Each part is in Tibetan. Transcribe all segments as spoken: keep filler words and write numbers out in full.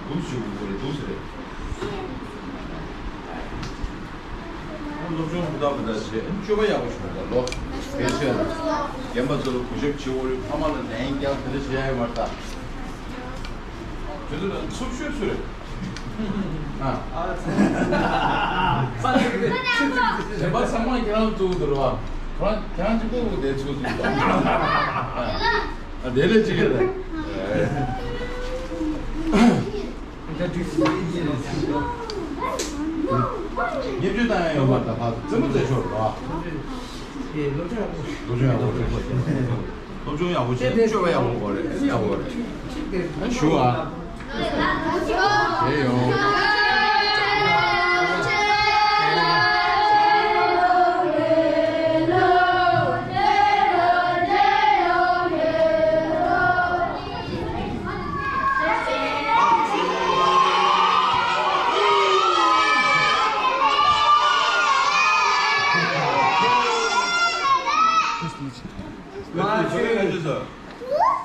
འདུག་ཞུ་དགོས་རེད། འདུག་ཟེར་རེད། སློབ་སྦྱོང་ཧུར་ཐག་ཧུར་ཐག་བྱས། སྤྱོད་པ་ཡག་པོ་བྱུང་ད་ལོ། ཕལ་ཆེར་རྒན་པ་ཚོ་ལ་གུས་ཞབས་བྱེད་འོ་རེད། ཕ་མ་ལ་ནན་ཀྱང་དེ་འདྲ་བྱེད་ཡ་ཡོད་མ་རེད་ད། དེ་ཚོ་ལ་འཚུབ་ཤོས་ཚོ་རེད། ཨ། གཞན་པ་ཚང་མ་ཁྱེད་རང་གཙོ་བོ་འདུག་ར་བ། ཁོ་རང་ཁྱེད་རང་གཅིག་པོ་དེ་ཚོ་འདུག་ཨ། དེ་ལས་གཅིག་རེད། ཉེ་བཅུ་བཏང་ཡ་ཡོད་མ་རེད་ད། ཕར་རྩེད་མོ་རྩེ་ཆོག་རེད་བ། སློབ་སྦྱོང་ཡག་པོ་བྱས། སློབ་སྦྱོང་ཡག་པོ་བྱས། སྤྱོད་པ་ཡག་པོ་དགོས་རེད། ཡག་པོ་རེད། ཞུ་ཨ། དེ་ཡོང་།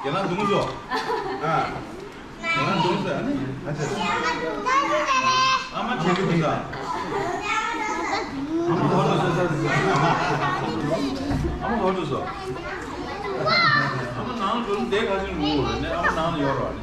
ཁྱེད་རང་འདུག་སོ། ཨ། ཁྱེད་རང་འདུག་སོ། ཨ་ནི་ཨ་ཅེ། ཨ་མ་བྱེད་ཀྱི་འདུག་ད། ཨ་མ་ཧོར་སོ། ཨ་མ་ཧོར་སོ། ཨ་མ་ནང་ལ་འགྲོ་ན་བསྡད་ག་ཚོད་ངུ་རེད་ནས། ཨ་མ་ནང་ལ་ཡོད་ར་ནས།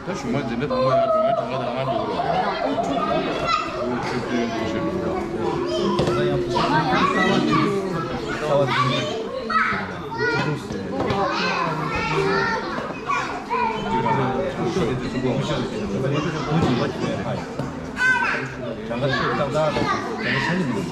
ད་གཞུག་མ་འཛིན་གྲྭ་དང་པོ་ཡང་སྒྲུང་ཡང་གྲངས་ཀ་དང་ང་འགྲོ་གི་རེད། ཆུ་བདུན་འདུག་ཞེས་འགྲོ་གི་རེད། གྲངས་ཀ་ཤོད་ཏག་ཏག་དང་གྲངས་ཀ་ཆ་ནི་མི་འདུག་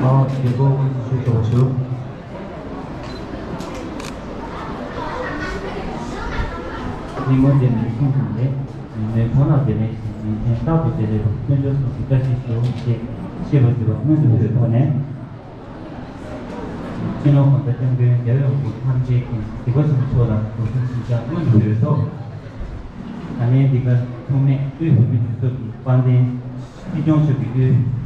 ཨ། རྒྱལ་པོ་དབུ་ཁྲིད་ཞུ་ཆོག་ཞུ། ཉིན་མོ་བདེ་ལེགས་སོང་ཙང་ལས། ཉིན་མོའི་ཕོ་ལགས་བདེ་ལེགས་ཤིང་ཉིན་མཚན་རྟག་ཏུ་བདེ་ལེགས་པ་དཀོན་མཆོག་གསུམ་གྱི་བཀྲ་ཤིས་ཤོག་ཅེས་བཤད་པ་ཞུ་བ་སྔོན་དུ་འགྲོ་བའི་ཐོག་ནས། སྤྱི་ནོར་༸གོང་ས་༸སྐྱབས་མགོན་རྒྱལ་བའི་དབང་པོ་ཐམས་ཅད་མཁྱེན་གཟིགས་པ་ཆེན་པོ་མཆོག་ལ་གུས་ཕྱག་ཞུ་ཕྱག་སྔོན་དུ་འགྲོ་བའི་ཐོག་ད་ལན་འདི་གར་ཐོགས་མེད་དབུས་བོད་མིའི་སྒྲིག་འཛུགས་ཀྱི་དཔལ་ལྡན་སྲིད་སྐྱོང་མཆོག་གི་དབུས།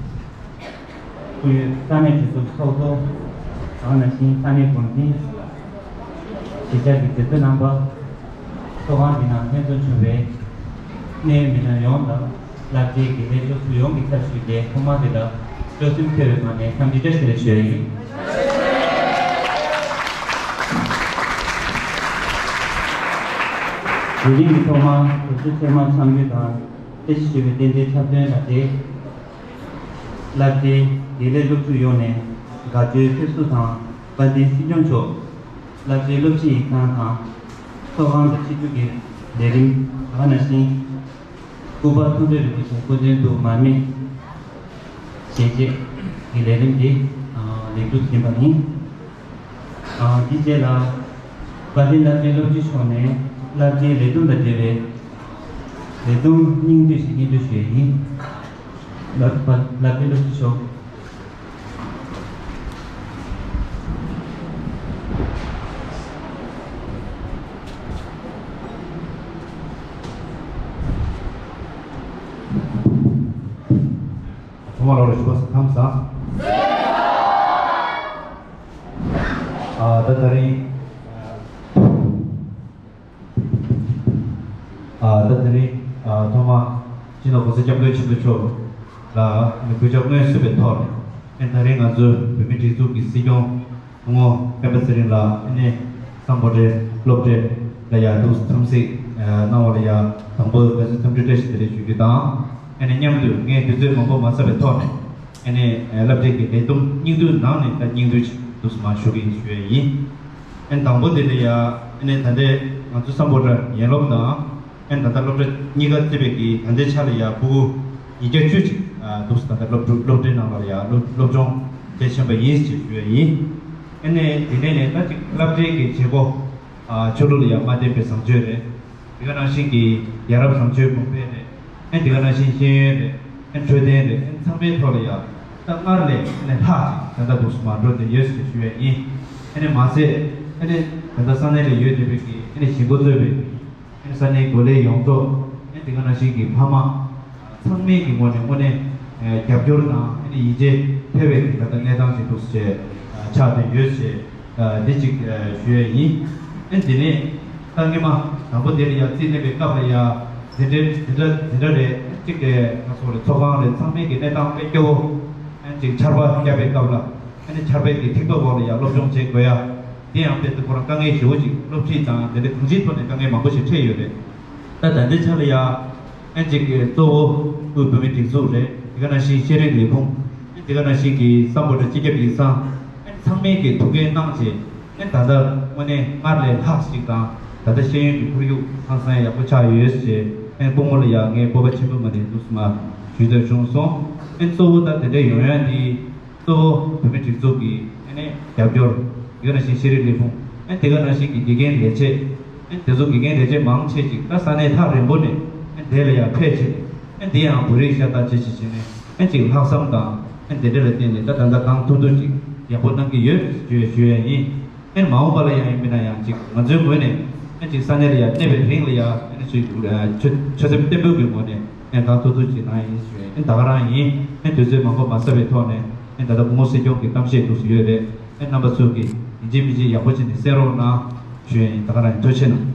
སྐུ་ཡོད་ས་གནས་གྲོས་ཚོགས་ཚོགས་གཙོ། དེ་ནང་བཞིན་ས་གནས་འགོ་འཛིན། གཞིས་ཆགས་ཀྱི་མཛད་གཙོ་རྣམ་པ། ཚོགས་ཁང་འདི་ནང་ལྷན་འཛོམས་བྱུང་བའི་གནད་ཡོད་མི་སྣ་ཡོངས་དང་། བསླབ་བྱའི་དགེ་ལས་སློབ་ཕྲུག་ཡོངས་ཀྱི་ཚབ་ཞུས་ཏེ་ཐོག་མར་དེ་ལ་སྤྲོ་སེམས་འཁོལ་བའི་ངང་ནས་འཚམས་འདྲི་བཀྲ་ཤིས་བདེ་ལེགས་ཞུ་ཡ་ཡིན། དེ་རིང་གི་ཐོག་མར་དུས་ཚོད་ཚད་མར་འཚམས་འདྲི་དང་བཀྲ་ཤིས་ཞུ་བའི་རྟེན་འབྲེལ་འཁྲབ་སྟོན་དང་འབྲེལ། བསླབ་བྱའི་དགེ་ལས་སློབ་ཕྲུག་ཡོངས་ནས་དགའ་སྤྲོའི་ཕེབས་བསུ་དང་། དཔལ་ལྡན་སྲིད་སྐྱོང་མཆོག་བསླབ་བྱའི་སློབ་སྤྱི་ཡིག་ཚང་དང་། ཚོགས་ཁང་དུ་ཆིབས་བསྒྱུར་གྱི་ལས་རིམ་དེ་ནང་བཞིན། སྐུ་པར་མཐོང་གྲོལ་རིན་པོ་ཆེ་སྐུ་མདུན་དུ་མར་མེ་ཞལ་འབྱེད་ཀྱི་ལས་རིམ་དེ་ལེགས་གྲུབ་ཟིན་པ་ཡིན། དེའི་རྗེས་ལ། དཔལ་ལྡན་བསླབ་བྱའི་སློབ་སྤྱི་མཆོག་ནས་བསླབ་བྱའི་ལས་བསྡོམས་དང་འབྲེལ་བའི་ལས་བསྡོམས་སྙིང་བསྡུས་ཤིག་སྙན་སྒྲོན་ཞུ་ཡས་ཡིན། བསླབ་བསླབ་བྱའི་སློབ་སྤྱི་མཆོག་ཐོག་མ་ལ་རོགས་ཞུ་བ་ཁམས་བཟང་། ཨ། ད་ད་རིང་། ཨ། ད་ད་རིང་། ཨ། ཐོག་མ་སྤྱི་ནོར་༸གོང་ས་༸སྐྱབས་མགོན་ཆེན་པོ་མཆོག་ལ་གུས་ཕྱག་སྔོན་བསུས་པའི་ཐོག་ནས། ཨ། ད་རིང་ང་ཚོའི་བོད་མིའི་སྒྲིག་འཛུགས་ཀྱི་སྲིད་སྐྱོང་སྐུ་ངོ་སྤེན་པ་ཚེ་རིང་ལགས་ཨ་ནི་སམ་བྷོ་ཊའི་སློབ་གྲྭ་ལ་ཡ་འདུག་འཚམས་གཟིགས་གནང་བ་ལ་ཡ་དང་པོ་ང་ཚོས་འཚམས་འདྲི་བཀྲ་ཤིས་བདེ་ལེགས་ཞུ་རྒྱུ་དང་། ཨ་ནི་མཉམ་དུ་ངས་དུས་ཚོད་མང་པོ་མ་ཟ་བའི་ཐོག་ནས། ཨ་ནི་བསླབ་བྱའི་གི་ལས་བསྡོམས་སྙིང་བསྡུས་ནང་ནས་ད་སྙིང་བསྡུས་ཅིག་འདུག་སེ་མར་ཞུ་གི་ཡིན་ཞུ་ཡས་ཡིན། ཨ་ནི་དང་པོ་དེ་ལ་ཡ། ཨ་ནི་ད་ལྟའི་ང་ཚོ་སམ་བྷོ་ཊ་ཡན་སློབ་དང་། ཨ་ནི་ད་ལྟ་སློབ་གྲྭ་གཉིས་ཀ་བརྩིས་པའི་གི་ད་ལྟའི་ཆ་ལ་ཡ་ཕྲུ་གུ་ཉིས་བརྒྱ་བཅུ་ཅིག་འདུག་སེ་ད་ལྟ་སློབ་ཕྲུག་སློབ་གྲྭའི་ནང་ལ་ཡ་སློབ་སློབ་སྦྱོང་བྱེད་བཞིན་པ་ཡིན་ཞེས་ཞུ་ཡས་ཡིན། ཨ་ནི་དེ་ནས་ནས་ད་ཅིག་བསླབ་གྲྭའི་གི་བྱེད་སྒོ་ཆོས་ལུགས་ལ་ཡ་མ་བརྟེན་པའི་བཟང་སྤྱོད་རེད། དེ་ག་ནང་བཞིན་གྱི་ཡ་རབས་བཟང་སྤྱོད་གོང་འཕེལ་རེད། ཨ་ནི་དེ་ག་ནང་བཞིན་ཤེས་ཡོན་རེད། ཨ་ནི་འཕྲོད་བསྟེན་རེད། ཨ་ནི་ཚང་མའི་ཐོག་ལ་ཡ་ད་སྔར་ལས་ཨ་ནི་ལྷག་ཅིག་ད་ལྟ་འདུག་སེ་མར་འགྲོ་བསྡད་ཡོད་ཟེར་ཞུ་ཡས་ཡིན། ཨ་ནི་མ་ཟད་ཨ་ནི་ད་ལྟ་ས་གནས་ལ་ཡོད་བསྡད་པའི་གི་ཨ་ནི་གཞིས་འགོ་གཙོས་པའི་ ས་གནས་འགོ་ལས་ཡོངས་རྫོགས། དེ་ག་ནང་བཞིན་གྱི་ཕ་མ་ཚང་མའི་གི་ངོས་ནས་དངོས་གནས་རྒྱབ་སྐྱོར་དང་ཡིད་ཆེས་འཕེར་བའི་གི་ད་ལྟ་གནས་སྟངས་ཤིག་འདུག་ཅེས་ཆགས་བསྡད་ཡོད་ཅེས། ཨ། འདི་གཅིག་ཨ། ཞུ་ཡས་ཡིན། ཨ། འདི་ནས་ད་སྔོན་མ་དང་པོ་འདི་ལ་ཡ་རྩིས་གནས་པའི་སྐབས་ལ་ཡ་འཛིན་གྲྭའི་འཛིན་གྲྭ་འཛིན་གྲྭ་རེད། གཅིག་དེ་ང་ཚོ་རེད། ཚོགས་ཁང་རེད། ཚང་མའི་གི་གནས་སྟངས་དཔེ་སྐྱོ་བོ། ཨ། གཅིག་ཆར་པ་བརྒྱབ་པའི་སྐབས་ལ། ཨ་ནི་ཆར་པའི་གི་ཐིགས་པ་འོག་ལ་ཡ་སློབ་སྦྱོང་བྱེད་དགོས་ཡ། དེ་ཡང་དཔེ་དེ་ཁོ་རང་དཀའ་ངལ་ཞེ་བོ་ཅིག་སློབ་ཁྲིད་དང་དེ་འདྲའི་གང་ཅིའི་ཐོག་ནས་དཀའ་ངལ་མང་པོ་ཞིག་འཕྲད་ཡོད་རེད། ད་ད་ལྟའི་ཆ་ལ་ཡ། ཨ། གཅིག་གི་གཙོ་བོ་དབུས་བོད་མིའི་སྒྲིག་འཛུགས་རེད། དེ་ག་ནང་བཞིན་ཤེས་རིག་ལས་ཁུངས། ཨ། དེ་ག་ནང་བཞིན་གྱི་སམ་བྷོ་ཊ་སྤྱི་ཁྱབ་ཡིག་ཚང་། ཨ། ཚང་མས་ཀྱི་ཐུགས་འགན་གནང་བྱས། ཨ། ད་ལྟ་དངོས་གནས་སྔར་ལས་ལྷག་ཞིག་དང་། ད་ལྟ་ཤེས་ཡོན་གྱི་ཁོར་ཡུག་ཧང་སང་ཡག་པོ་ཆགས་ཡོད་ཅེས། ཨ། སྐུ་ངོ་ལ་ཡང་ངས་སྤོབས་པ་ཆེན་པོའི་ངང་ནས་འདུག་སེ་མར་ཞུ་འདོད་བྱུང་སོང་། ཨ། གཙོ་བོ་ད་དེ་འདྲའི་ཡོང་ཡ་འདི། གཙོ་བོ་བོད་མིའི་སྒྲིག་འཛུགས་ཀྱི་ཨ་ནི་རྒྱབ་སྐྱོར། དེ་ག་ནང་བཞིན་ཤེས་རིག་ལས་ཁུངས། ཨ། དེ་ག་ནང་བཞིན་གྱི་དགེ་རྒན་ལས་བྱེད། ཨ། དེ་ཚོ་དགེ་རྒན་ལས་བྱེད་མང་ཆེ་ཅིག་ད་ས་གནས་ཐག་རིང་པོ་ནས། ཨ། དེ་ལ་ཡང་ཕེབས་བྱས། ཨ། དེ་ཡང་བོད་རིགས་ཤ་སྟག་བྱས་བྱས་བྱས་ནས། ཨ། ཅིག་ལྷག་བསམ་དང་། ཨ། དེ་འདྲ་ལ་བརྟེན་ནས་ད་ད་ལྟ་གང་ཐུབ་ཐུབ་ཅིག་ཡག་པོ་གནང་གི་ཡོད་ཞུ་ཞུ་ཡ་ཡིན། ཨ། མ་འོངས་པ་ལ་ཡང་ཡིན་མིན་ན་ཡང་ཅིག་ང་ཚོའི་ངོས་ནས། ཨ། ཅིག་ས་གནས་ལ་ཡང་གནས་པའི་རིང་ལ་ཡང་། ཨ་ནི་ཅིག་ཆོད་སེམས་བརྟན་པོའི་གི་ངོས་ནས། ཨ། གང་ཐུབ་ཐུབ་ཅིག་གནང་ཡིན་ཞུ་ཡ་ཡིན། ད་ག་རང་ཡིན། ཨ། དུས་ཚོད་མང་པོ་མ་ཟ་བའི་ཐོག་ནས། ཨ། ད་ལྟ་སྐུ་ངོ་སྲིད་སྐྱོང་གི་གཏམ་བཤད་འདུག་སེ་ཡོད་རེད། ཨ། རྣམ་པ་ཚོས་ཀྱིས་ཡིན་གཅིག་མིན་གཅིག་ཡག་པོ་བྱས་ནས་གསན་རོགས་གནང་ཞུ་ཡ་ཡིན། ད་ག་རང་ཡིན། ཐུགས་རྗེ་གནང་།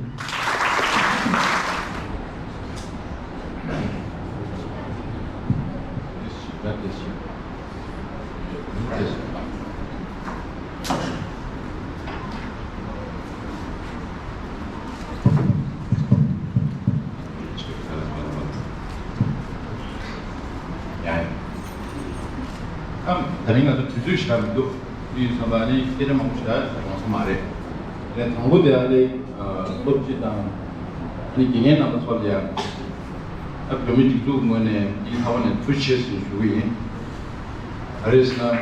ཡ་ཡ། ཨ། ད་རིང་ང་ཚོ་དུས་ཚོད་ཞེ་དྲག་མི་འདུག་དེ་ཡིན་ཙང་ཨ་ནི་སྐད་ཆ་མང་པོ་ཞེ་དྲག་ཡོང་ས་མ་རེད། ཨ་ནི་དང་པོ་དེ་ཨ་ནི། ཨ། སློབ་སྤྱི་དང་ཨ་ནི་དགེ་རྒན་རྣམ་པ་ཚོ་ལ་ཡང་། ཨ། བོད་མིའི་སྒྲིག་འཛུགས་ངོས་ནས་སྙིང་ཐག་པ་ནས་ཐུགས་རྗེ་ཆེ་ཞུ་གི་ཡིན། ག་རེ་ཟེར་ན།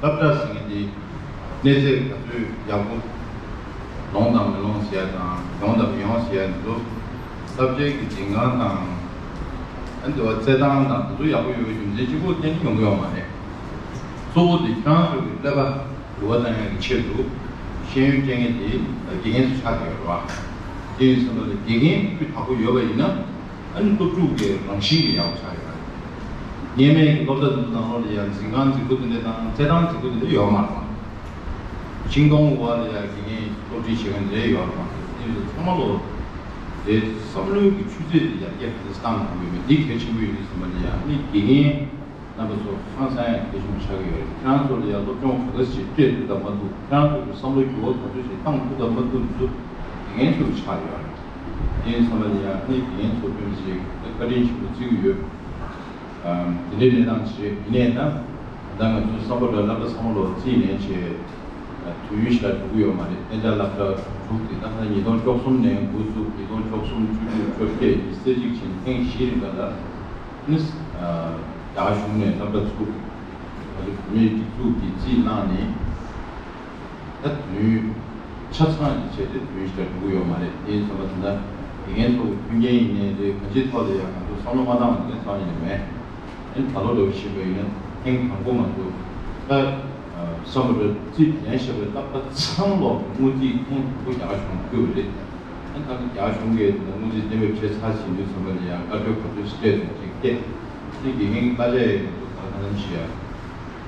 སློབ་གྲྭ་ཟེར་མཁན་འདི་གནས་ཚད་ག་ཚོད་ཡག་པོ་ཡོང་དང་མི་ཡོང་ཟེར་ཡ་དང་། ཡོང་དང་མི་ཡོང་ཟེར་ཡ་འདི་ཚོ་སློབ་གྲྭའི་གི་འཛིན་ཁང་དང་། ཨ། འདི་བ་རྩེད་ཐང་དང་དེ་ཚོ་ཡག་པོ་ཡོད་པའི་རྒྱུ་མཚན་གཅིག་པོ་གཏན་ནས་ཡོང་གི་ཡོད་མ་རེད། གཙོ་བོ་འདི་ཁྱེད་རང་ཚོ་གི་ཀླད་པ་འགྱུར་བ་གཏོང་ཡ་གི་ཆེད་དུ་ཤེས་ཡོན་སྤྲད་མཁན་དེ་དགེ་རྒན་ཚོ་ཆགས་བསྡད་ཡོད་རེད་བ། དེ་ཡིན་ཙང་ལ་དགེ་རྒན་སྤུས་དག་པོ་ཡོད་པ་ཡིན་ན། ཨ་ནི་སློབ་ཕྲུག་གི་རང་བཞིན་གྱི་ཡག་པོ་ཆགས་ཡོད་རེད། སྔོན་མའི་སློབ་གྲྭ་དེ་ཚོ་ནང་ལོགས་ལ་ཡང་འཛིན་ཁང་རྫིག་པོ་དེ་འདྲ་དང་རྩེད་ཐང་རྫིག་པོ་དེ་འདྲ་ཡོད་མ་རེད་པ། ཤིང་སྡོང་འོག་ལ་ཡང་དགེ་རྒན་སློབ་ཁྲིད་བྱེད་མཁན་རེ་ཡོད་རེད་པ། དེ་ཚོ་ཚང་མ་ལོ་དེ་བསམ་བློའི་གི་ཆུ་ཚད་དེ་ཡར་རྒྱས་ག་འདྲ་བཏང་དགོས་ཡོད་མེད་འདི་གལ་ཆེན་པོ་ཡིན་དུས་ཙམ་པ་ལ་ཡང་ཨ་ནི་དགེ་རྒན་རྣམ་པ་ཚོ་ཧང་སང་ཡང་གལ་ཆེན་པོ་ཆགས་ཀྱི་ཡོད་རེད། ཁྱེད་རང་ཚོ་ལ་ཡང་སློབ་སྦྱོང་ག་འདྲ་ཞིག་སྤྲད་ཐུབ་དང་མ་ཐུབ། ཁྱེད་རང་ཚོ་གི་བསམ་བློ་འགྱུར་བ་ག་ཚོད་ཞིག་བཏང་ཐུབ་དང་མ་ཐུབ་འདི་ཚོ་དགེ་རྒན་ཚོ་གི་ཆགས་ཡོད་རེད། དེ་ཡིན་ཙམ་པ་ལ་ཡང་ཨ་ནི་དགེ་རྒན་ཚོ་དཔེ་མི་སྲིད་བཀའ་དྲིན་ཆེན་པོ་བརྩི་གི་ཡོད། ཨམ། དེ་འདྲའི་གནས་སྟངས་ཤིག་རེད། ཡིན་ནའི་ད་ད་ང་ཚོའི་སམ་བྷོ་ཊ་སློབ་གྲྭ་ཚང་མ་ལོ་རྩིས་ནས་བྱས། དུས་ཡུན་ཞེ་དྲག་འགྲོ་གི་ཡོད་མ་རེད། གཏན་འཇགས་སློབ་གྲྭ་དྲུག་དེ་ད་ལྟ་ཉིས་སྟོང་བཅུ་གསུམ་ནས་འགོ་བཙུགས། ཉིས་སྟོང་བཅུ་གསུམ་བཅུ་དྲུག་བཅོ་བརྒྱད་ཀྱི་ཚེས་གཅིག་ཕྱིན་ཐེངས་བཞིའི་རིང་ག་ལ་ནི། ཨ། རྒྱ་གཞུང་ནས་སློབ་གྲྭ་ཚུགས། ང་ཚོ་བོད་མིའི་སྒྲིག་འཛུགས་ཀྱིས་རྩིས་གནང་ནས། ད་དུས་ཡུན་ཆ་ཚང་གི་ཆེད་དུ་དུས་ཡུན་ཞིག་འགྲོ་གི་ཡོད་མ་རེད། དེ་ཡིན་ཙང་ད་ལྟ་དགེ་རྒན་ཚོ་གི་མཐུན་རྐྱེན་ཡིན་ནའི་རེད། གང་ཅིའི་ཐོག་ལ་ཡང་ང་ཚོ་བསམ་བློ་མ་བཏང་བ་དེ་ཙམ་ཡིན་ནའི་མེད། ཨ་ནི་ད་ལོ་འདྲ་བོ་ཞིག་ཡིན་ན་ཐེངས་དང་པོ་ང་ཚོ་ད་བསམ་བློ་རྩིས་ལེན་བྱས་པའི་སློབ་གྲྭ་ཚང་ལོ་དངུལ་རྩིས་ཐེངས་དང་པོ་རྒྱ་གར་གཞུང་བསྐུལ་བ་རེད། ཨ་ནི་ད་རྒྱ་གར་གཞུང་གིས་དངུལ་རྩིས་གཏན་འབེབས་བྱས་ཚར་ཕྱིན་དུས་ཙམ་པ་ལ་ཡང་བཀའ་འཁྲོལ་ག་ཚོད་ཞིག་སྤྲད་འདུག་ཅིག་བལྟས། ཨ་ནི་དགེ་རྒན་གྱི་གླ་ཆ་ཡང་ང་ཚོ་ག་ལ་གང་འཚམ་ཞིག་ཡང་།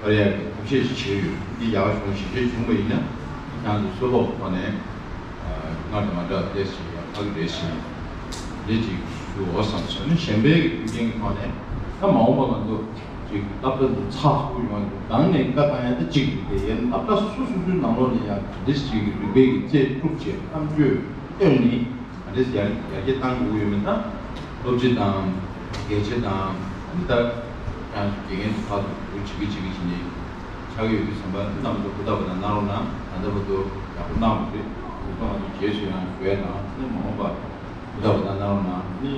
པར་ཡག་གི་ཐབས་ཤེས་ཤིག་བྱས་ཡོད། འདི་ཡག་བྱུང་། ཞིབ་ཕྲ་བྱུང་བ་ཡིན་ན་ཁྱེད་རང་ཚོ་སུ་ལོག་ཐོག་ནས་སྔར་དང་མ་འདྲ་བ་དེ་ཞིག་ཡང་ཧ་གི་རེད་ཞེས་འདི་ཅིག་ཞུ་འོ་བསམ་སོང་། ནི་གཞན་པའི་གི་མཐུན་རྐྱེན་གྱི་ཐོག་ནས་ད་མ་འོངས་པ་ང་ཚོ་ཅིག་སློབ་གྲྭ་འདི་ཚགས་ཚུད་པོ་ཡོང་རྒྱུ་དང་ནས་བཀའ་བཏང་ཡ་ད་གཅིག་རེད། ཡང་སློབ་གྲྭ་སོ་སོ་སོའི་ནང་ལོགས་ནས་ཡང་འདི་ཞིག་གི་རིག་པའི་གི་རྩལ་སྤྲུགས་བྱས་གཏམ་བརྗོད་བཏོན་ནི། ང་ཚོས་ཡར་ཡར་རྒྱས་གཏང་དགོས་ཡོད་མེད་དང་། སློབ་སྤྱི་དང་། དགེ་ཆེ་དང་། ཨ་ནི་ད་ཡང་དགེ་རྒན་ཚོ་ཕར་ཚུར་བྱེད་ཀྱི་བྱེད་ཀྱི་བྱེད་ནས་ཆགས་ཀྱི་ཡོད་དུས་ཙམ་པ་རྣམ་པ་ཚོ་ཧུར་ཐག་པ་དང་གནང་རོགས་གནང་། ད་ལྟ་བར་དུ་ཡག་པོ་གནང་བ་རེད། ད་ང་ཚོ་རྗེས་སུ་ཡང་ཞུ་ཡ་དང་། ཨ་ནི་མ་འོངས་པ་ཧུར་ཐག་པ་དང་གནང་རོགས་གནང་། ཨ་ནི་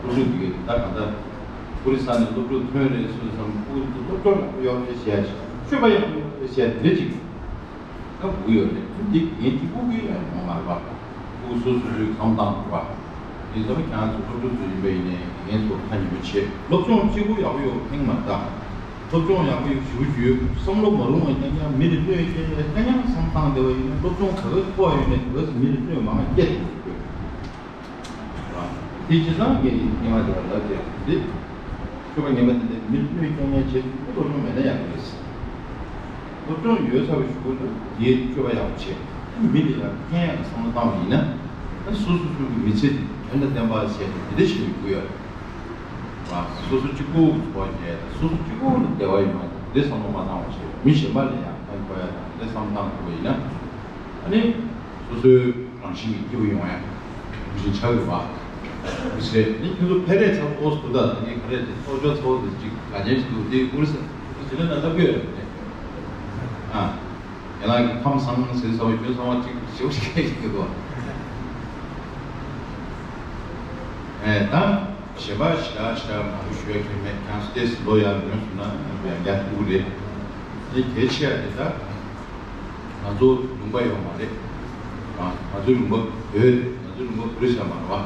སློབ་ཕྲུག་འདི་གས་ད་གང་ལྟར་ཨོ་རི་ས་ནས་སློབ་ཕྲུག་ཐོན་རེད་སོང་ཙང་ཕྲུ་གུ་ཚོ་སློབ་སྦྱོང་ཡག་པོ་ཡོད་རེད་ཟེར་ཡ་ཞིག་སྤྱོད་པ་ཡག་པོ་ཡོད་རེད་ཟེར་ཡ་དེ་འདྲ་ཅིག་ད་དགོས་ཡོད་རེད། འདི་ངས་གཅིག་པུ་གིས་ཡང་ཡོང་མ་རེད་པ། ཕྲུ་གུ་སོ་སོ་སོའི་ཁམས་བཏང་དགོས་པ། དེ་ཚོ་ཁྱེད་རང་ཚོ་སློབ་ཕྲུག་ཚོ་ཡིན་པ་ཡིན་ནའི་ངས་ཚོ་ཁ་ཉེ་མོ་བྱེད། སློབ་སྦྱོང་གཅིག་པུ་ཡག་པོ་ཡོད་ཕན་མ་གཏོགས། སློབ་སྦྱོང་ཡག་པོ་ཞེ་པོ་ཅིག་ཡོད། བསམ་བློ་མ་རུང་བ་རྐྱང་རྐྱང་མི་ལ་གནོད་སྐྱེལ་རྐྱང་རྐྱང་བསམ་བཏང་བསྡད་པ་ཡིན་ན། སློབ་སྦྱོང་ག་ག་མཐོ་བ་ཡོད་ནས་ག་ག་མི་ལ་གནོད་མང་བ་སྐྱེལ་ཐུབ་ཀྱི་ཡོད། དེ་བྱས་ཙང་ངས་སྔོན་མ་དེ་བ་ལབ་བྱས་འདི། སྤྱོད་པ་ངན་པ་དེ་འདྲ་མི་ལ་གནོད་སྐྱེལ་མཁན་བྱེད་ཐུབ་ན་སློབ་སྦྱོང་མེད་ན་ཡག་གི་རེད། སློབ་སྦྱོང་ཡོད་ཚར་བའི་གཞུག་གུ་ལ་དེའི་སྤྱོད་པ་ཡག་པོ་བྱེད། མི་ལ་ཡང་ཕན་ཡག་གི་བསམ་བློ་བཏང་བ་ཡིན་ན། སོ་སོ་སོ་གི་མི་ཚེ་དོན་དང་ལྡན་པ་བྱས་ཏེ་དེ་འདྲ་བྱེད་དགོས་ཡོད། སོ་སོ་གཅིག་པོ་གི་འཚོ་བ་སྐྱེལ། སོ་སོ་གཅིག་པོ་ལ་བདེ་བ་ཡོང་ཡ་དང་དེ་བསམ་བློ་མ་བཏང་བ་བྱས། མི་གཞན་པ་ལ་ཡང་ཕན་ཐོགས་ཡ་དང་དེ་བསམ་བཏང་དགོས་པ་ཡིན་ན། ཨ་ནི་སོ་སོའི་རང་བཞིན་གྱི་སྐྱིད་པོ་ཡོང་ཡ་རང་བཞིན་ཆགས་ཡོད་པ། མི་ཚེ་ནི་ཁྱོད་ཚོ་ཕལ་རེ་ཚ་པོ་སུ་དང་ད་ནི་ག་རེ་ཚོགས་ཆོས་ཚོགས་དེ་གཅིག་ག་ཉན་ཞིག་འདུག་དེ་ཀུར་ས་དེ་ལ་ན་ལྟ་དགོས་ཡོད་རེད། ཨ། ཡན་ལག་གི་ཁམས་བཟང་ཟེར་ས་བ་ཁྱོད་ཚང་མ་གཅིག་ཞེ་པོ་ཞིག་ཡིན་འདུག་ཨེ་ད། གཞན་པ་ཞེ་དྲག་ཞེ་དྲག་མང་པོ་ཞུ་ཡ་ཁྱོད་མེད། ཁྱང་སྟེ་ལོ་ཡར་ལོན་སོང་ན་ཡང་བསྐྱར་ཐུག་གི་རེད། དེ་གལ་ཆེ་ཡ་དེ་ད་ང་ཚོ་ལུང་པ་ཡོད་མ་རེད། ང་ང་ཚོའི་ལུང་པ་བོད་ང་ཚོའི་ལུང་པ་བོད་ས་མ་རེད་བ།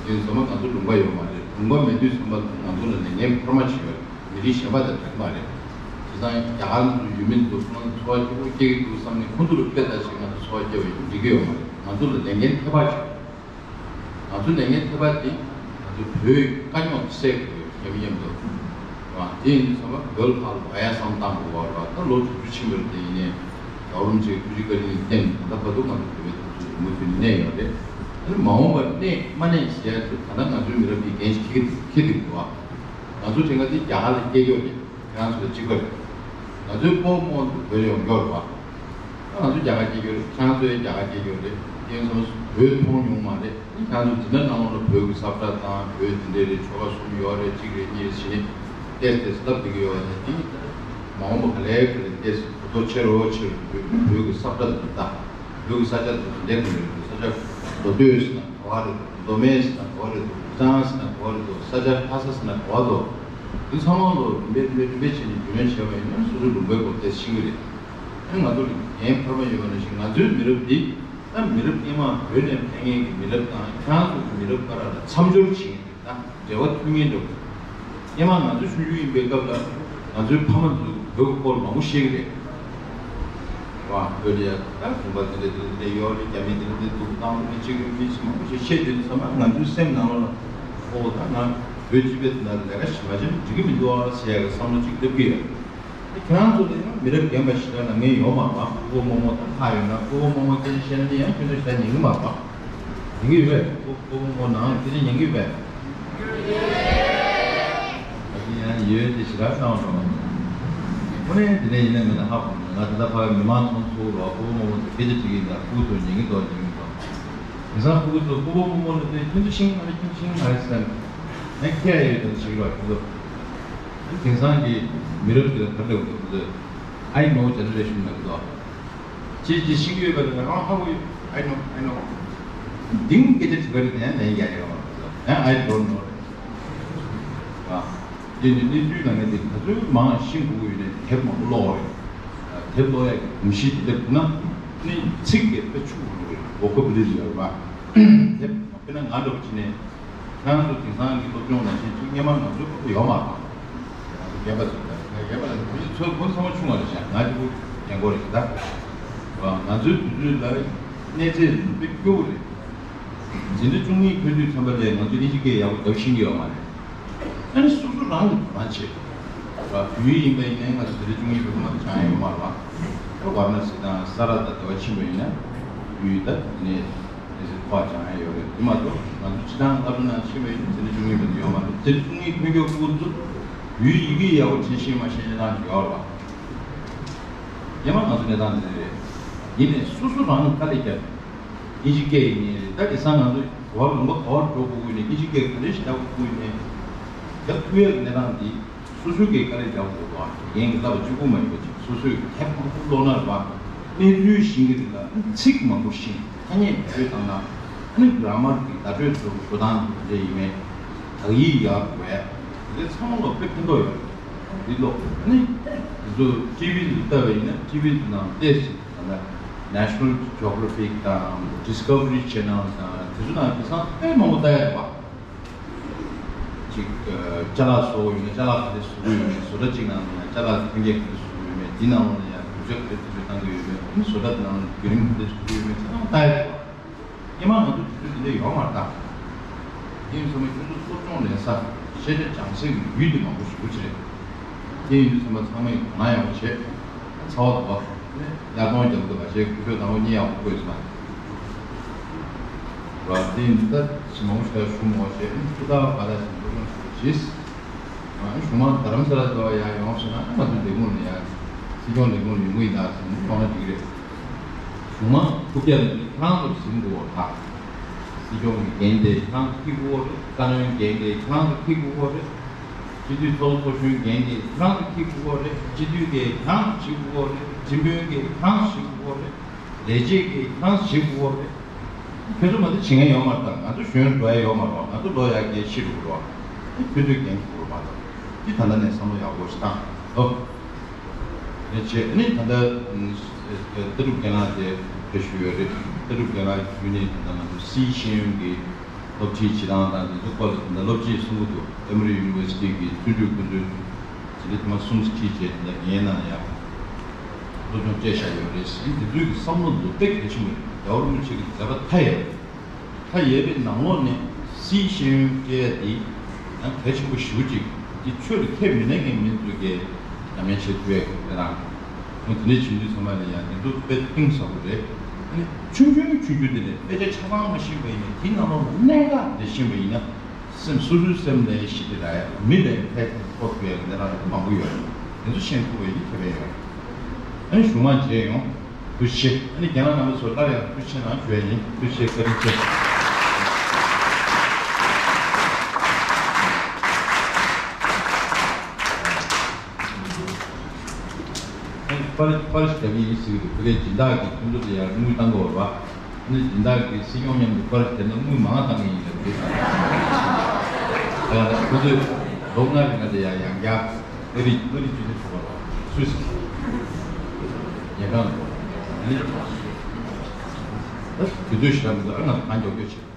དེ་ཚང་མ་ང་ཚོ་ལུང་པ་ཡོད་མ་རེད། ལུང་པ་མེད་དུས་ཚང་མ་ང་ཚོ་ལ་ལས་འགན་འཕར་མ་ཅིག་ཡོད་རེད། མི་རིགས་གཞན་པ་དང་འདྲ་གི་མ་རེད། བྱས་ཙང་རྒྱ་གར་ཚོ་ཡུལ་མི་ཚོ་ཁོང་ཚོ་འཚོ་བ་སྐྱིད་པོ་སྐྱེལ་གྱི་འདུག་བསམ་ནས་ཁོང་ཚོ་ལ་དཔེ་ལྟ་བྱས་ང་ཚོ་འཚོ་བ་སྐྱེལ་བ་ཡིན་འགྲིག་གི་ཡོད་མ་རེད། ང་ཚོ་ལ་ལས་འགན་ཐེབས་པ་ཅིག་ཡོད། ང་ཚོ་ལས་འགན་ཐེབས་པ་དེ་ང་ཚོ་བོད་དཀའ་རྙོག་སེལ་དགོས་ཡོད་མཉམ་མཉམ་དུ། དེ་ཡིན་དུས་ཚང་མ་བོད་ལ་ཕར་ལོག་ཡ་བསམ་བཏང་དགོས་པ་རེད་བ། ད་ལོ་དྲུག་ཅུ་ཕྱིན་པ་རེད། དེ་ཡིན་ནའི་རྒྱལ་བ་རིན་པོ་ཆེའི་ཐུགས་རྗེ་བཀའ་དྲིན་གྱི་རྐྱེན་ད་ལྟ་བར་དུ་ང་ཚོ་བོད་པའི་དུས་ཚོད་རིང་པོ་དེ་ནས་གནས་ཡོད་རེད། ཨ་ནི་མ་འོངས་པར་གནས་མ་གནས་ཟེར་ཡ་ཚོ་ད་ལྟ་ང་ཚོའི་མི་རབས་ཀྱིས་འགན་ཞིག་འཁྱེར་འཁྱེར་བསྡད་དགོས་བ། ང་ཚོ་དེ་སྔ་དེ་རྒྱ་གར་ལ་སྐྱེས་ཡོད་རེད། ཁྱེད་རང་ཚོ་ལ་གཅིག་པ་རེད། ང་ཚོའི་སྤོ་བོ་རྨོ་བོད་ལ་ཡོང་མཁན་རེད་བ། ང་ཚོ་རྒྱ་གར་སྐྱེས་ཡོད་རེད། ཁྱེད་རང་ཚོ་ཡང་རྒྱ་གར་སྐྱེས་ཡོད་རེད། ཁྱེད་ཚོ་བོད་མཐོང་མྱོང་མ་རེད། ཁྱེད་རང་ཚོ་འཛིན་གྲྭ་ནང་ལོགས་ལ་བོད་ཀྱི་ས་བཀྲ་དང་བོད་དེ་འདྲས་རེད། ཆོལ་ཁ་གསུམ་ཡོད་རེད། གཅིག་རེད་གཉིས་རེད་ཟེར་ནས་ཏོག་ཙམ་ལབ་བསྡད་ཀྱི་ཡོད་རེད། དེ་མ་འོངས་པ་ག་ལེར་ག་ལེར་ཏོག་ཙམ་གོ་རྟོགས་ཆེ་རུ་ཆེ་རུ་བོད་ཀྱི་ས་བཀྲ་དང་ད་བོད་ཀྱི་ས་ཆ་དང་དེ་འདྲས་ག་ལེར་ས་ཆ་མདོ་སྟོད་ཟེར་ན་ག་བ་རེད། མདོ་སྨད་ཟེར་ན་ག་བ་རེད་འདུག་བུ་ཚང་ཟེར་ན་ག་བ་རེད་འདུག་ས་ཆ་ལྷ་ས་ཟེར་ན་ག་བ་འདུག་འདི་ཚང་མ་ལོ་རིམ་པས་རིམ་པས་རིམ་པས་བྱས་ནས་རྒྱུས་ལོན་བྱས་པ་ཡིན་ན་སོ་སོའི་ལུང་པའི་སྐོར་ཏོག་ཙམ་ཤེས་ཀྱི་རེད། ཨ་ནི་ང་ཚོ་ལ་འགན་འཕར་མ་ཡོད་པ་ནང་བཞིན་ང་ཚོའི་མི་རབས་འདི་ད་མི་རབས་སྔོན་མ་བོད་ནས་ཕེབས་མཁན་གྱི་མི་རབས་དང་ཁྱེད་རང་ཚོ་གི་མི་རབས་བར་ལ་མཚམས་སྦྱོར་བྱེད་མཁན་དེ་དང་འབྲེལ་བ་མཐུད་མཁན་འདྲ་བོ། སྔོན་མ་ང་ཚོ་ཆུང་ཆུང་ཡིན་པའི་སྐབས་ལ་ང་ཚོའི་ཕ་མ་ཚོས་བོད་ཀྱི་སྐོར་མང་པོ་བཤད་ཀྱི་རེད། བ་བོད་ལ་ཡ་ད་གོམ་པ་དེ་འདྲ་དེ་འདྲ་ཡོད་རེད། རྒྱ་མི་དེ་འདྲ་དེ་འདུག་བཏང་རེད། གཅིག་རེད་གཉིས་ཀྱི་མང་པོ་ཞིག་བཤད་དུས་ཙམ་པ་ང་ཚོའི་སེམས་ནང་ལ་ཨོ་ད་ང་བོད་སྤྱི་པའི་དེ་འདྲ་ལས་ཀ་ཞིག་མ་བྱས་ན་འགྲིག་གི་མི་འདུག་ཨ་ཟེར་ཡ་གི་བསམ་བློ་གཅིག་སླེབས་ཀྱི་ཡོད། ཁྱེད་རང་ཚོ་ལ་ཡང་མི་རབས་རྒན་པ་ཞིག་ལ་ལབ་མཁན་ཡོད་མ་རེད་པ། སྤོ་བོ་རྨོ་མོ་དང་ལྷག་ཡོད་ན་སྤོ་བོ་རྨོ་མོ་སྐད་ཆ་བཤད་ན་ནི་ཡང་ཁྱོད་ཚོ་ཞེ་དྲག་ཉན་གྱི་མ་རེད་པ། ཉན་གྱི་ཡོད་པས། སྤོ་སྤོ་བོ་རྨོ་མོ་ནང་སྐད་ཆ་ཉན་གྱི་ཡོད་པས། ཨ་ནི་ཡང་ཡོད་དེ་ཞེ་དྲག་གནང་རོགས་གནང་། དངོས་གནས་དེ་འདྲ་ཡིན་ན་མིན་ན་ཧ་གོ་མི་འདུག་ང་ད་ལྟ་ཕ་གི་མི་མང་ཚོགས་ཚོགས་རོགས་སྤོ་བོ་རྨོ་མོ་ཚོ་སྐད་ཆ་དྲིས་ཀྱི་ཡིན་ད། ཕྲུ་གུ་ཚོ་ཉན་གྱི་འདུག་ཉན་གྱི་མི་འདུག་དེང་སང་ཕྲུ་གུ་ཚོ་སྤོ་བོ་རྨོ་མོ་ལབ་དུས་ཁྱོད་ཚོ་ཤེས་ཀྱི་མ་རེད། ཁྱོད་ཚོ་ཤེས་ཀྱི་མ་རེད་ཟེར་ནས་ཁྱེད་ཡ་ཡོད་དམ་ཞིག་རོགས་ཁྱོད་ཚོ། དེང་སང་གི་མི་རབས་འདི་ལ་ག་རེ་ལབ་དགོས་འདུག I know generation ལབ་འདུག་ཅི་ཅི་ཤེས་ཀྱི་ཡོད་པ་ལ་ཨ་ཧ་གོ་ཡོད། I know, I know. འདིང་སྐད་ཆ་དྲི་བ་རེད་དེ་ཡང་ལན་རྒྱག་ཡོད་མ་རེད། ཡང་I don't know རེད། ཨ། འདི་ནི་གནས་ཚུལ་ནང་ནས་འདི་ག་ཚོད་མང་ཤེས་དགོས་ཡོད་ནས་དེབ་མང་པོ་ཀློག་རེད། དེབ་ཀློག་ཡག་གི་གོམས་གཤིས་དེ་འདྲ་བུ་ན་ནི་ཚིག་དེ་དཔེ་ཕྱུག་པོ་རེད། vocabulary ཡོད་རེད་པ། དེབ་དཔེར་ན་ང་འདྲ་བོ་བྱས་ནས། ཁྱེད་རང་ཚོ་དེང་སང་གི་སློབ་སྦྱོང་ནང་བཞིན་ཅིག་སྔོན་མ་ང་ཚོའི་སྐབས་ཡོད་མ་རེད། ང་ཚོ་རྒན་པ་ཚོ་དང་རྒན་པ་ལ་ཁོ་ཚོ་ཁོ་ཚང་མ་ཆུང་བ་རེད་ཤག་ང་གཅིག་པུ་རྒན་གོག་རེད་ཤག་ད་ང་ཚོའི་དུས་ཚོད་ལ་གནས་ཚད་དཔེ་སྐྱོ་བོ་རེད། འཛིན་གྲྭ་བཅུ་གཉིས་ཐོན་དུས་ཙམ་པ་ལས་ང་ཚོས་ཨིན་ཇི་སྐད་ཡག་པོ་རྒྱབ་ཤེས་ཀྱི་ཡོད་མ་རེད། ཨ་ནི་སོ་སོ་རང་གིས་དོ་སྣང་བྱེད། བོད་ཡིག་ཡིན་པ་ཡིན་ནའི་ང་ཚོ་འཛིན་གྲྭ་བཅུ་གཉིས་བོད་སྐད་མ་གཏོགས་སྦྱང་ཡ་ཡོད་མ་རེད་པ། ཝཱ་ར་ཎ་སི་དང་ས་ར་དང་དེ་བ་ཕྱིན་པ་ཡིན་ན་བོད་ཡིག་ད་དེ་ནས། དེ་ཚོ་ཁོ་སྦྱང་ཡ་ཡོད་རེད། དེ་མ་གཏོགས་ང་ཚོ་སྤྱི་བཏང་སློབ་གྲྭ་ནང་ཕྱིན་པ་ཡིན་ན་འཛིན་གྲྭ་བཅུ་གཉིས་བར་དུ་ཡོད་མ་རེད། འཛིན་གྲྭ་བཅུ་གཉིས་ཐོན་རྒྱུ་ཕྲུ་གུ་ཚོ་བོད་ཡིག་ཡག་པོ་བྲིས་ཤེས་མ་ཤེས་གནས་སྟངས་ཅིག་ཡོད་རེད་པ། སྔོན་མ་ང་ཚོ་གནས་སྟངས་འདི་རེད། ཡིན་ནའི་སོ་སོ་རང་གིས་དཀའ་ལས་བརྒྱབ། ཨིན་ཇི་སྐད་ཡིན་ནའི་རེད། ད་དེང་སང་ང་ཚོ་ག་བ་ལུང་པ་ག་བར་འགྲོ་དགོས་ཀྱི་ཡིན་ནའི་ཨིན་ཇི་སྐད་ག་འདྲ་ཞིག་རྒྱག་དགོས་ཀྱི་ཡིན་ནའི་རྒྱག་ཐུབ་ཡག་གི་གནས་སྟངས་འདི། སོ་སོའི་སྐད་དཀའ་ལས་རྒྱག་དགོས་པ། རྒན་གྱིས་བསླབ་པ་གཅིག་པུ་མ་ཡིན་པ་ཅིག་སོ་སོས་དེབ་མང་པོ་ཀློག་ན་རེད་པ། གནས་ཚུལ་ཤེས་ཀྱི་རེད་ལ་ཚིག་མང་པོ་ཤེས། ཐ་སྙད་བེད་སྤྱོད་བཏང་ན། ཨ་ནི་གྷ་ར་མར་གྱི་བརྡ་སྤྲོད་ཚོ་འགྲོ་སྟངས་དེ་འདྲ་ཡིན་མེད། དག་ཡིག་ཡག་དགོས། དེ་ཚང་མ་ལ་དཔེ་ཕན་ཐོགས་ཡོད་རེད། འདི་ཀློག་ཨ་ནི་དེ་ཚོ་ཊི་ཝི་དུ་ལྟ་བ་ཡིན་ན་ཊི་ཝི་དུ་ནང་ཏོག་ཙམ་ད་ལྟ་National Geographic དང་Discovery Channel དང་དེ་ཚོ་ནང་དེང་སང་དཔེ་མང་པོ་ལྟ་ཡ་རེད་པ། ཅིག་ཨ། ཅ་ལག་བཟོ་དགོས་ཡོད་ན་ཅ་ལག་ག་རེ་བཟོ་གི་ཡོད་མེད། བཟོ་གྲྭ་གཅིག་ནང་ལ་ཡང་ཅ་ལག་ཐོན་སྐྱེད་ག་རེ་བཟོ་གི་ཡོད་མེད། འདི་ནང་ལོགས་ལ་ཡང་བེད་སྤྱོད་ག་རེ་ཐོན་སྐྱེད་བཏང་གི་ཡོད་མེད། ཨ་ནི་བཟོ་གྲྭ་དེ་ནང་ལ་བརྒྱུད་རིམ་ག་རེ་བཟོ་གི་ཡོད་མེད་ཚང་མ་ལྟ་ཡ་རེད་བ། སྔོན་མ་ང་ཚོ་དུས་ཚོད་དེ་འདྲ་ཡོད་མ་རེད་ད། དེ་ཡིན་ཚང་མ་ཁྱོད་ཚོ་སློབ་སྦྱོང་ལེན་ས་ཤེས་བྱ་སྦྱང་སའི་ཡུལ་དེ་མང་པོ་ཞེ་པོ་ཅིག་རེད། དེ་ཡིན་དུས་ཚང་མ་ཚང་མས་དོ་སྣང་ཡག་པོ་བྱེད། ཚ་བ་དུ་བ་ནས་ཡར་གཏོང་རྒྱབ་དགོས་པ་བྱས་གུས་པས་དང་པོ་གཉིད་ཡག་པོ་དགོས་ཟེར་ན། ར་དེ་ཡིན་དུས་ད་ཞི་མང་པོ་ཞིག་ལ་ཞུ་མོ་བྱས་ཨ་ནི་ཐུགས་ཐག་བ་ད་ཞིག་སློབ་སྦྱོང་ཞུ་བ་བྱས། གཞུང་མང་རྡ་རམ་ས་ལ་འགྲོ་བ་ཡང་ཡོང་སོང་ན་ང་ཚོའི་ལས་ཁུངས་ལ་ཡང་སྲིད་སྐྱོང་ལས་ཁུངས་ལ་ཡོང་གི་ཡིན་ད་ཟེར་ནས་ཡོང་ན་འགྲིག་གི་རེད། གཞུང་མང་ཐུགས་རྒྱ་ནི་ཁྱེད་རང་ཚོར་ཟིན་དགོས་པ་དང་། སྲིད་སྐྱོང་གི་འགན་དེ་ཁྱེད་རང་ཚོ་འཁྱེར་དགོས་པ་རེད། བཀའ་བློན་འགན་དེ་ཁྱེད་རང་ཚོ་འཁྱེར་དགོས་པ་རེད། སྤྱི་འཐུས་ཚོགས་གཙོ་གཞོན་འགན་དེ་ཁྱེད་རང་ཚོ་འཁྱེར་དགོས་པ་རེད། སྤྱི་འཐུས་འགན་ཁྱེད་རང་ཚོ་བཞེས་དགོས་པ་རེད། ཁྲིམས་དཔོན་འགན་ཁྱེད་རང་ཚོ་བཞེས་དགོས་པ་རེད། ལས་བྱེད་འགན་ཁྱེད་རང་ཚོ་བཞེས་དགོས་པ་རེད། ཁྱོད་ཚོ་མ་གཏོགས་བྱེད་མཁན་ཡོད་མ་རེད། ད་ང་ཚོ་གཞོན་འགྲོ་ཡ་ཡོད་མ་རེད། ང་ཚོ་ལོ་ཡར་རྒས་ཤི་འགྲོ་གི་རེད། ཁྱོད་ཚོས་འགན་འཁྱེར་དགོས་པ་དང་། འདི་ད་ལྟ་ནས་བསམ་བློ་ཡག་པོ་ཞིག་བཏང་། ཨོ། རེད་བྱས་ཨ་ནི་ད་ལྟ་ལྟ་གྲུབ་རྒན་ལགས་དེ་ཕེབས་བཞུགས་ཡོད་རེད། ལྟ་གྲུབ་རྒན་ལགས་བརྒྱུད་ནས་ད་ལྟ་ང་ཚོ་སིའི་ཤེས་ཡོན་གྱི་སློབ་ཁྲིད་བྱེད་སྟངས་དང་དེ་ཚོ་སྐོར་ལ་ད་ལྟ་སློབ་སྤྱིས་གསུང་གི་འདུག Emory University གི་བརྩོན་འགྲུས་ཀུན་འདུས་དེ་འདྲ་ཐེངས་མ་གསུམ་ཁྲིད་བྱས་དེ་འདྲ་ངའི་ནང་ཡང་སློབ་སྦྱོང་སྤྲད་བཞག་ཡོད་རེད། དེ་ཚོའི་གི་བསམ་བློ་ལོ་ཏོག་གལ་ཆེན་པོ་རེད། རྒྱལ་བ་རིན་པོ་ཆེ་གི་མཛད་པ་མཐའ་ཡས་རེད། མཐའ་ཡས་པའི་ནང་ལོགས་ནས་སིའི་ཤེས་ཡོན་སྤྲད་ཡ་དེ་ཡང་གལ་ཆེན་པོ་ཞེ་པོ་ཅིག་དེ་ཆོས་ལ་ཁས་མི་ལེན་མཁན་མི་ཚོ་གིས་ཉམས་ལེན་བྱེད་ཐུབ་ཡ་གི་དེ་རང་། ཁོང་དེ་འདྲའི་བྱེད་དུས་ཚང་མ་ལ་ཡང་དེ་ཚོ་དཔེ་གཏིང་ཟབ་པོ་རེད། ཨ་ནི་ཆུང་ཆུང་ཆུང་ཆུང་དེ་ནས་དཔེ་ཆ་ཆ་ཚང་མ་ཤེས་པ་ཡིན་ན་དེའི་ནང་ལོགས་ནས་གནད་འགག་དེ་ཤེས་པ་ཡིན་ན། སེམས་སོ་སོའི་སེམས་ལ་ཞི་བདེ་རག་ཡ། མི་ལ་ཕན་ཐོགས་ཐུབ་ཡ་གི་གནད་རང་མང་པོ་ཡོད་རེད། དེ་ཚོ་ཤེས་ཐུབ་པ་ཡིན་ཁེ་ཕན་ཡོད་རེད། ཨ་ནི་གཞུག་མ་མཇལ་ཡོང་། ཐུགས་རྗེ་ཆེ། ཨ་ནི་རྒན་ལགས་རྣམ་པ་ཚོ་སླར་ཡང་ཐུགས་རྗེ་ཆེ་གནང་ཞུ་ཡ་ཡིན། ཐུགས་རྗེ་ཆེ། བཀའ་དྲིན་ཆེ། ཨ་ནི་པར་པར་ཞིག་རྒྱག་གི་ཡིན་ཟེར་གི་འདུག་ཕ་གིའི་སྦྱིན་བདག་གི་ཁོང་ཚོ་དེ་ཡར་དངུལ་བཏང་དགོས་པ། ཨ་ནི་སྦྱིན་བདག་གི་སྲིད་སྐྱོང་མཉམ་དུ་པར་དེ་ན་དངུལ་མང་བཏང་གི་ཡིན་ལབ་དུས། ད་ཡང་ཁོ་ཚོས་ལོ་ལྔ་རིང་ལ་དེ་ཡང་ཡང་བསྐྱར་ཨ་རི་ཨ་རི་ཅི་ནས་ཐུག་པ་སུད་སི་ཉེ་གང་ལ་ཨ་ནི་ད་དུས་ཚོད་ཞིག་ལ་མི་འདུག་ཨ་ང་ཚོ་གང་མགྱོགས་སྐྱོད་བྱེད།